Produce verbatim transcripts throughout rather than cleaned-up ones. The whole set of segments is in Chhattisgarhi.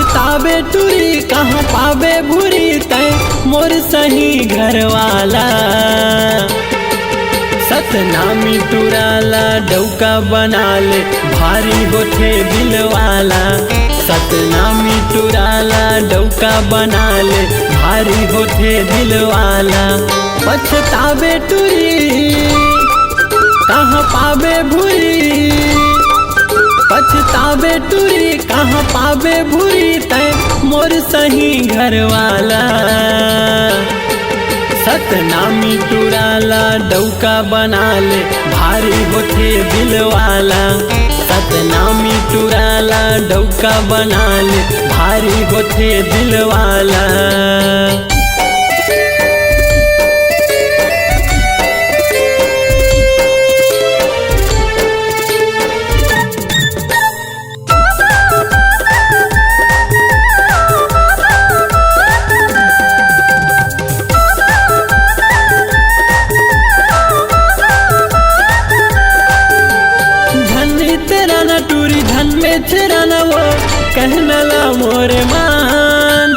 ताबे टूरी कहाँ पाबे भूरी तैं मोर सही घरवाला। सतनामी टूरा ला डौका बना ले, भारी होथे दिलवाला। सतनामी टूरा ला डौका बना ले, भारी होथे दिलवाला। पछताबे टूरी कहाँ पाबे भूरी, पछताबे टूरी कहाँ पाबे भूरी तैं मोर सही घरवाला। सतनामी टूरा ला डौका बना ले, भारी होथे दिलवाला। सतनामी टूरा ला डौका बना ले, भारी होथे दिलवाला। झन तेरा न टूरी, झन में तेरा न वो, कहना ला मोरे मान।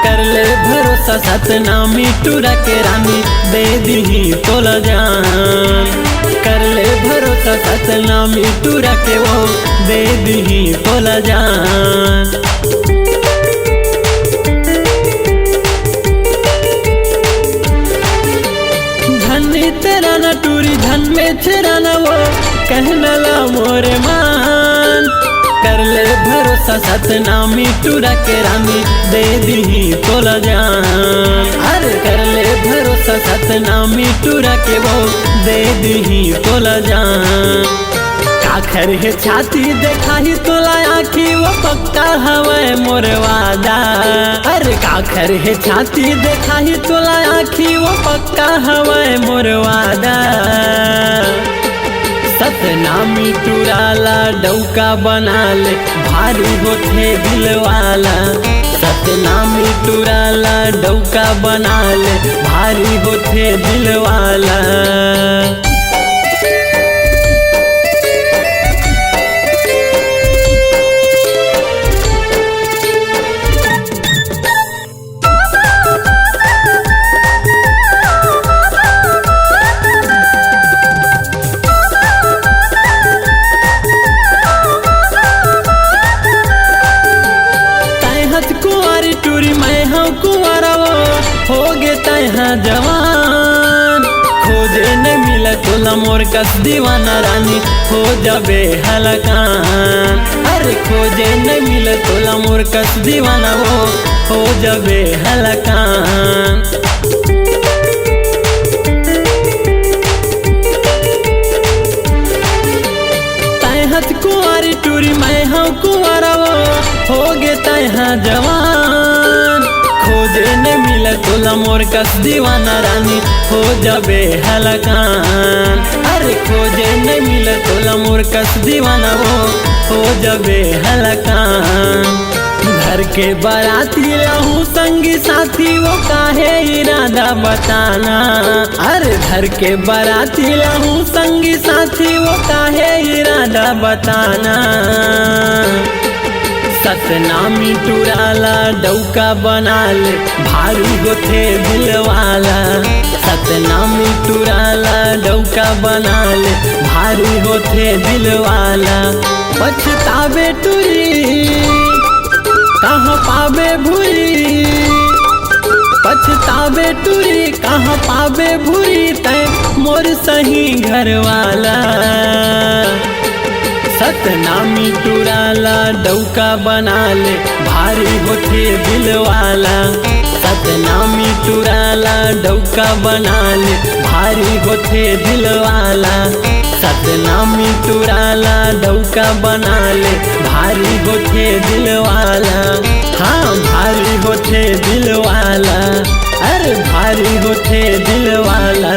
कर ले भरोसा सतनामी टूरा के रानी, दे दिही तोला जान। कर ले भरोसा सतनामी टूरा के, वो दे दिही तोला जान। झन तेरा न टूरी, झन में तेरा न वो, कहना ला मोरे मान। कर ले भरोसा सतनामी टूरा के रानी, दे दिही तोला जान। अरे कर ले भरोसा सतनामी टूरा के, वो दे दिही तोला जान। काखर हे छाती देखाही तोला आँखी, वो पक्का हवय मोर वादा। अरे काखर हे छाती देखाही तोला आँखी, वो पक्का हवय मोर वादा। सतनामी टूरा ला डौका बना ले, भारी होथे दिलवाला। सतनामी टूरा ला डौका बना ले, भारी होथे दिलवाला। तैं हस कुंवारी टूरी, मैं हूँ कुंवारा वो, होगे तैं हा जवान। खोजे नहीं मिला तोला मोर कस दीवाना रानी, हो जाबे हलाकान। अरे खोजे नहीं मिला तोला मोर कस दीवाना वो, हो जाबे हलाकान। तैं हस कुंवारी टूरी, मैं हूँ कुंवारा वो, होगे तैं हा जवान। खोजे नहीं मिला तोला मोर कस दीवाना रानी, हो जाबे हलाकान। अरे खोजे नहीं मिला तोला मोर कस दीवाना वो, हो जाबे हलाकान। घर के बाराती लाहूँ संगी साथी, वो काहे इरादा बताना। अरे घर के बाराती लाहूँ संगी साथी, वो काहे इरादा बताना। सतनामी टूरा ला डौका बना ले, भारी होथे दिलवाला। सतनामी टूरा ला डौका बना ले, भारी होथे दिलवाला। पछताबे टूरी कहाँ पाबे भूरी, पछताबे टूरी कहाँ पाबे भूरी तैं मोर सही घरवाला। सतनामी टूरा ला डौका बना ले, भारी होथे दिलवाला। सतनामी टूरा ला डौका बना ले, भारी होथे दिलवाला। सतनामी टूरा ला डौका बना ले, भारी होथे दिलवाला। हाँ, भारी होथे दिलवाला, अरे भारी होथे दिलवाला।